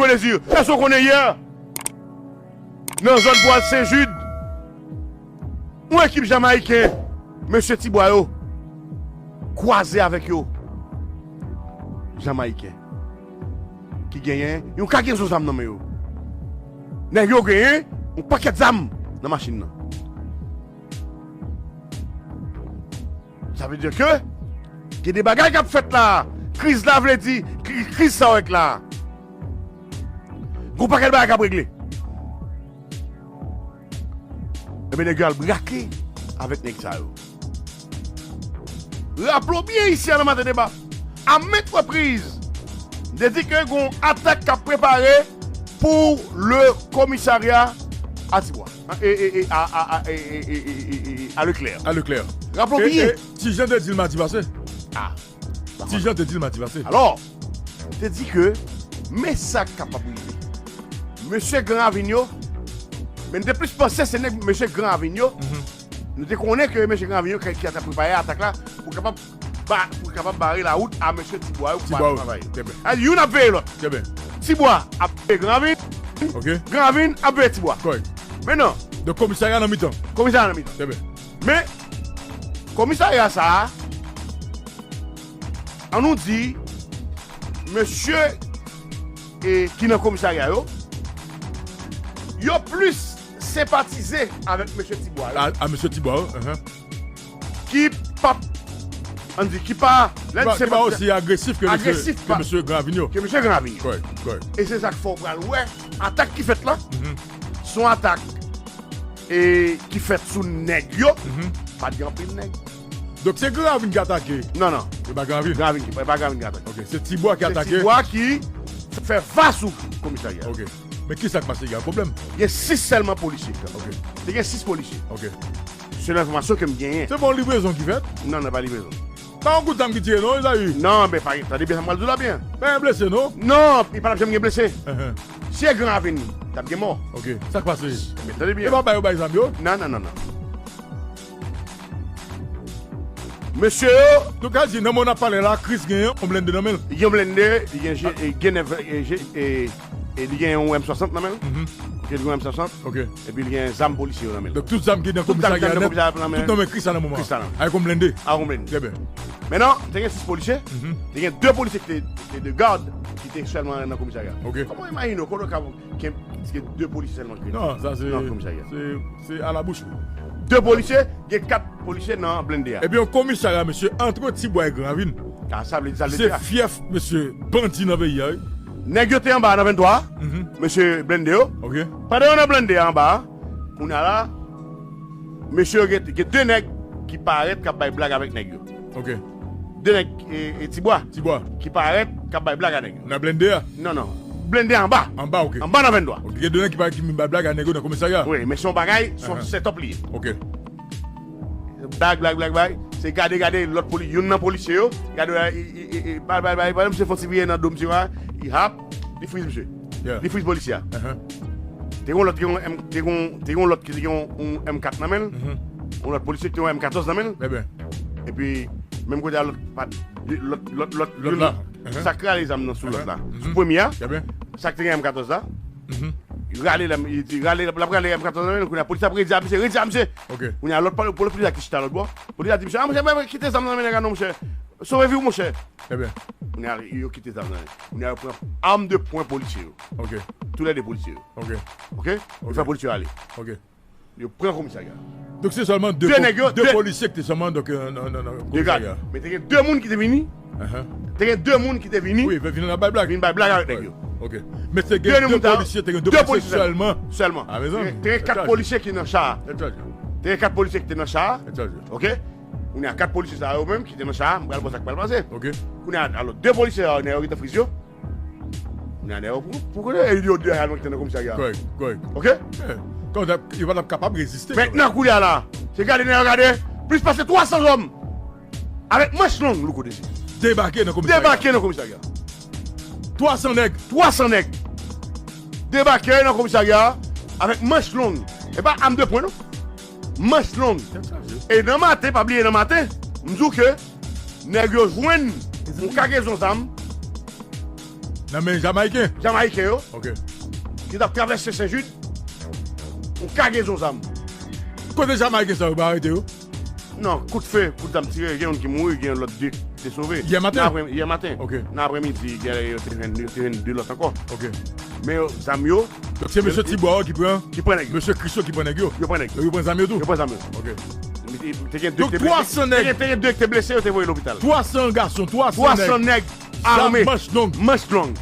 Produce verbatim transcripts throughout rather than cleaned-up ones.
Plezi. Èske w konnen yè? Nan zòn pou al Sen Jid, yon ekip jamayiken, mesye Tibwa yo, kwaze avèk yo. Jamayiken. Ki genyen yon kagezon zam nan men yo. Nèg yo genyen yon pakèt zam nan machin nan. Sa vle di ke gen de bagay k ap fèt la. Kriz la vle di, kri- kriz sa w wè k la. Gon pakèt bagay k ap regle. Ebyen, nèg yo al brake avèk nèg sa yo. Raple w byen isi a nan Maten Deba, a maintes reprises, m te di ke gon atak k ap prepare pou le komisarya a Tibwa. E, e, e, a, a, a, e, e, e, e, e, e, a Leclerc. A Leclerc. Raple w byen. E, e, Ti Jan te di l madi pase. Ah. Ti Jan te di l madi pase. Alò, te di ke men sa k kapab rive. Mesye Gran Ravin yo, men n te plis panse se nèg mesye Gran Ravin yo. Nou te konnen ke mesye Gran Ravin yo ki, ki ata prepare atak la pou kapab ba, pou kapab bare lawout a mesye Tibwa yo pou pa travay. Tibwa yo. Trè byen. Al youn ap veye lòt. Trè byen. Tibwa ap veye Gran Ravin. Ok. Gran Ravin ap veye Tibwa. Kòrèk. Mentnan. Donk komisarya nan mitan. Komisarya nan mitan. Trè byen. Men, komisarya sa a, an nou di, mesye, e, ki nan komisarya yo, yo plis senpatize avèk mesye Tibwa yo. A, a mesye Tibwa yo, enhen. Ki p ap, an di, ki pa, lè n di senpatize, ki pa osi agresif ke mesye, agresif ke mesye Gran Ravin yo. Ke mesye Gran Ravin yo. Kòrèk, kòrèk. E se sa k fè w pral wè atak ki fèt la, se yon atak e ki fèt sou nèg yo, pa t gen anpil nèg. Donk se Gran Ravin ki atake? Non, non. E pa Gran Ravin? Gran Ravin ki, e pa Gran Ravin ki atake. Ok, se Tibwa ki atake? Se Tibwa ki fè va sou komisarya. Ok. Men kisa k pase? Gen pwoblèm? Gen sis sèlman polisye. Ok. Te gen sis polisye. Ok. Se enfòmasyon ke m genyen. Se pa yon livrezon ki fèt? Non, nan pa livrezon. Pa yon kout zam ki tire non, Ezayi? Non, men pa, tande byen sa m pral di w la byen. Pa gen blese non? Non, li pa t ap janm gen blese. Enhen. Si e Gran Ravin, t ap gen mò. Ok, sa k pase? Men tande byen. E pa bay yo bay zam yo? Non, non, non, non. Mesye yo. Donk, sa di, nan moman n ap pale la, Chris genyen yon blende nan men l. Li gen yon blende, li gen je, e, gen nèf, e, je, e, e, li gen yon M swasant nan men l. Mhm. Li gen yon M swasant. Ok. Epi li gen zam polisye yo nan men l. Donk, tout zam ki nan komisarya a nèt, tout nan men Chris la nan moman an. Chris la nan men l. Avèk yon blende. Avèk yon blende. Trè byen. Mentnan, te gen sis polisye. Mhm. Te gen de polisye ki te, ki te de gad, ki te sèlman nan komisarya. Ok. Kòman w imajine w, kote w ka gen, gen de polisye sèlman ki nan komisarya? Non, sa se, se, se a la bouch. De polisye, gen kat polisye nan blende a. Epi yon komisarya, mesye, antre Tibwa e Gran Ravin. Ah, sa vle di, sa vle di a. Se fyèf, mesye, bandi nan peyi a, wi. Nèg yo te anba a nan venntwa a, mhm, mesye blende yo. Ok. Pandan yo nan blende a anba a, kounye a la, mesye yo gen, gen de nèg ki parèt k ap bay blag avèk nèg yo. Ok. De nèg, e, e, Tibwa. Tibwa. Ki parèt k ap bay blag a nèg yo. Nan blende a? Non, non. Blende a anba. Anba, ok. Anba nan venntwa. Ok, gen de nèg ki parèt ki vin bay blag a nèg yo nan komisarya. Wi, men se yon bagay, se yon setup li ye. Ok. Blag, blag, blag, blag. Se gade, gade, lòt poli-, youn nan polisye yo, gade, e, e, e, e, bay, bay, bay, bay, misye fè yon ti vire nan do misye a, li hap, li friz misye. Yeah. Li friz polisye a. Uh-huh. Te gen yon lòt, te gen yon M, te gen yon, te gen yon lòt ki te gen yon, yon M kat nan men l. Mhm. Yon lòt polisye ki te gen yon M katòz nan men l. Trè byen. Epi, menm kote a lòt, pa, lòt, lòt, lòt, lòt youn la. Uh-huh. Sa k rale zam nan sou lòt la. Mhm. Sou premye a, trè byen, sa k te gen M katòz la. Mhm. Li rale la, li di, rale, l ap rale M katòz nan men l, kounye a, polis ap redi a misye, redi a misye. Ok. Kounye a, lòt pa, polis la ki chita lòt bò. Polis la di misye, ah, monchè, monchè, kite zam nan men nèg la non, monchè. Sove vi w, monchè. Trè byen. Kounye a, yo kite zam nan men l. Kounye a, yo pran arm de pwen polisye yo. Ok. Toulède polisye yo. Ok. Ok? Yo fè polisye yo ale. Ok. Yo pran komisarya. Donk, se sèlman de, de nèg yo, de polisye ki te sèlman, donk, euh, nan, nan, nan komisarya. Men te gen de moun ki te vini. Uh-huh. Te gen de moun ki te vini. Wi, vin nan bay blag. Vin bay blag avèk nèg yo. Ok. Men te gen de polisye, te gen de polisye sèlman. Sèlman. Ah, mezanmi. Te gen, te gen kat polisye ki nan cha a. Te gen kat polisye ki te nan cha a. Ok? Kounye a, kat polisye sa yo menm ki te nan cha a, m pral wè sa k pral pase. Ok. Kounye a, alò, de polisye sa yo, nèg yo gentan friz yo. Kounye a, nèg yo pou, pou konnen, e yo de sèlman ki te nan komisarya. Kòrèk, kòrèk. Ok? Eh, kòm yo pa t ap kapab reziste. Mentnan, kounye a la, se gade nèg yo gade, plis pase twa san zòm avèk manch long, Louko Désir. Debake nan komisarya. Debake nan komisarya. Twa san nèg. Twa san nèg. Debake nan komisarya avèk manch long. E pa arm de pwen, non. Manch long. Tèt chaje. E nan maten, pa bliye nan maten, m di w ke nèg yo jwenn yon kagezon zam Nan men Jamayiken? Jamayiken yo. Ok. Ki t ap travèse Sen Jid. Yon kagezon zam. Kote Jamayiken sa yo pa arete yo? Non, kout fe, kout zam tire, gen youn ki mouri, gen lòt de ki te sove. Yè maten? Nan apre, yè maten. Ok. Nan apremidi, gen, yo te jwenn, yo te jwenn de lòt ankò. Ok. Men yo, zam yo. Donk se mesye Tibwa yo ki pran, ki pran nèg yo. Mesye Kris yo ki pran nèg yo. Yo pran nèg yo. Yo pran zam yo tou? Yo pran zam yo. Ok. Te gen de ki te blese. Donk twa san nèg. Te gen, te gen de ki te blese, yo te voye lopital. Twa san gason, twa san nèg. Twa san nèg ame. Zam manch long. Manch long.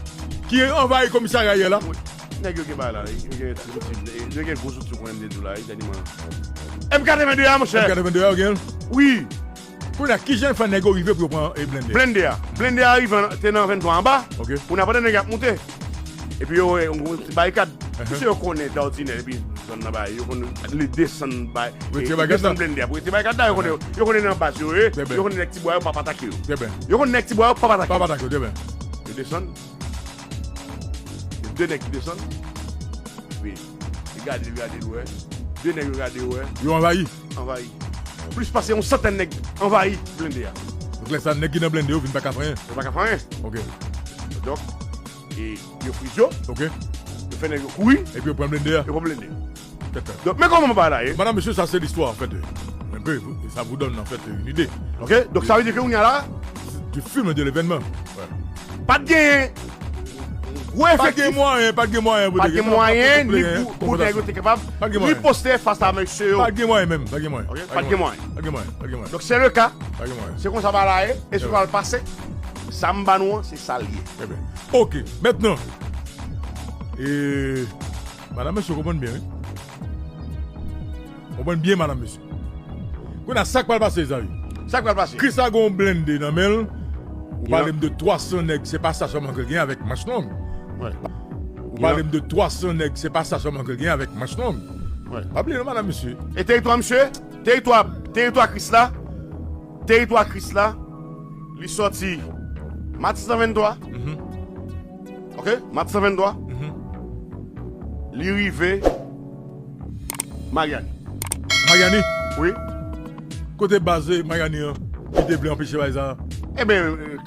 Ki anvayi komisarya yè la. Nèg yo gen bagay la, yo gen ti zouti, yo gen gwo zouti pou M D W la, wi, dènyèman. M katrevenn de a, monchè. M katrevenn de a, yo gen? Wi. Kounye a, kijan fè nèg yo rive pou yo pran, e, blende? Blende a. Blende a rive an, te nan venntwa anba. Ok. Kounye a, pandan nèg yo ap moute. Epi yo wè yon gwo ti barikad. Misye yo konnen dòdinè, epi zòn nan bay, yo konnen li desann bay, retire barikad la. Desann blende a. Pou retire barikad la, yo konnen, yo konnen nan baz yo ye, yo konnen nèg Tibwa yo p ap atake yo. Trè byen. Yo konnen nèg Tibwa yo p ap atake yo. P ap atake yo, trè byen. Yo desann. Gen de nèg ki desann. Epi, li gade, li gade, li wè. De nèg yo gade, yo wè. Yo anvayi. Anvayi. Plis pase yon santèn nèg anvayi blende a. Donk, lè sa, nèg ki nan blende yo vin pa ka fè anyen. Yo pa ka fè anyen. Ok. Donk, e, yo frize yo. Ok. Yo fè nèg yo kouri. Epi yo pran blende a. Yo pran blende. Tèt, tèt. Donk, men kòman bagay la ye? Madame, messieurs, ça c'est l'histoire, en fait. Un peu, ça vous donne, en fait, une idée. Ok, donk sa vle di ke kounye a la, du film de l'événement. Ouais. Pa t genyen gwo efektif. Pa t gen mwayen, pa t gen mwayen pou te gen mwayen, ni pou, pou nèg yo te kapab riposte fas a mesye yo. Pa t gen mwayen menm, pa t gen mwayen. Ok, pa t gen mwayen. Pa t gen mwayen, pa t gen mwayen. Donk, se le ka. Pa t gen mwayen. Se konsa bagay la ye, e se konsa l pase. Sa m ba nou an, se sa l ye. Trè byen. Ok, mentnan, e, madame, mesye, konprann byen, wi. Konprann byen, madame, mesye. Kounye a, sa k pral pase, Xavier? Sa k pral pase? Kris la gen yon blende nan men l. Ou pale m de twa san nèg, se pa sa sèlman ke l gen avèk manch long. Ou pale m de twa san nèg, se pa sa sèlman ke l gen avèk manch long. Pa bliye non, madame, mesye. E teritwa, mesye? Teritwa, teritwa Kris la, teritwa Kris la, li sòti Matis san venntwa. Ok, Matis san venntwa. Li rive Maryani. Maryani? Wi. Kote baz Maryani an ki te vle anpeche bagay sa a? Ebyen,